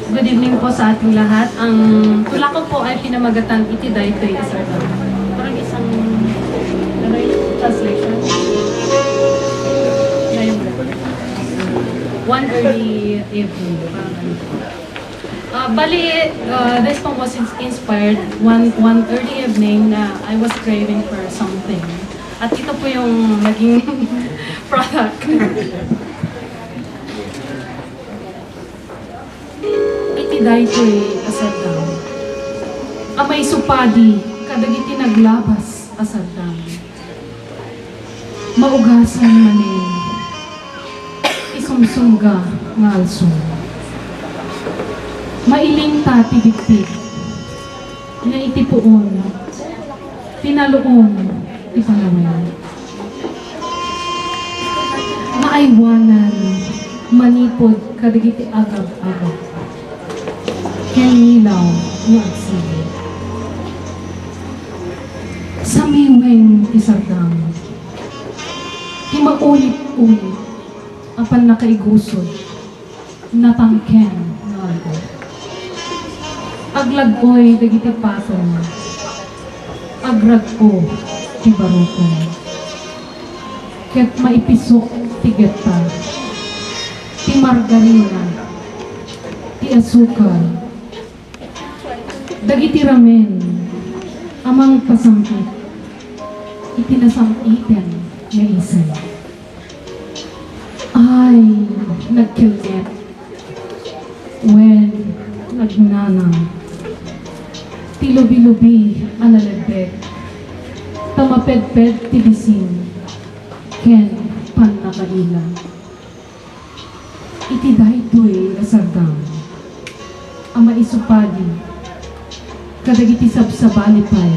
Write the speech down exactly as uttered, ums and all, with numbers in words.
Good evening po sa ating lahat. Ang tula ko po ay pinamagatan iti daytoy a sardam. Parang isang, ano yung translation? Ngayon po. One early evening. Parang ano po. Ah, bali, uh, this poem was ins- inspired one, one early evening na I was craving for something. At ito po yung naging product. Iti daytoy a sardam a maisupadi kadagiti naglabas a sardam. Maugasan manen ti sumsumga nga alsol. Mailing ta ti bigpig nga iti puon, pinaluon ti panawen. Maaywanan manipud kadagiti agab-agab ken ngilaw nga agsiged. Samiweng ti sardam ti maunit-unit a pannakaigusod. Natangken nga aldaw. Aglaggoy dagiti patong, agrag-o ti barukon. Ket maipisok ti getta, ti margarina, ti asukar, dagiti ramen a mangpasam-it iti nasam-iten nga isay. Ay, nagkelmet. Wen, nagnanaw. Ti lubi-lubi a nalebbek. Ta mapedped ti bisin ken pannakaila. Iti daytoy a sardam a maisupadi kadagiti sabsabali pay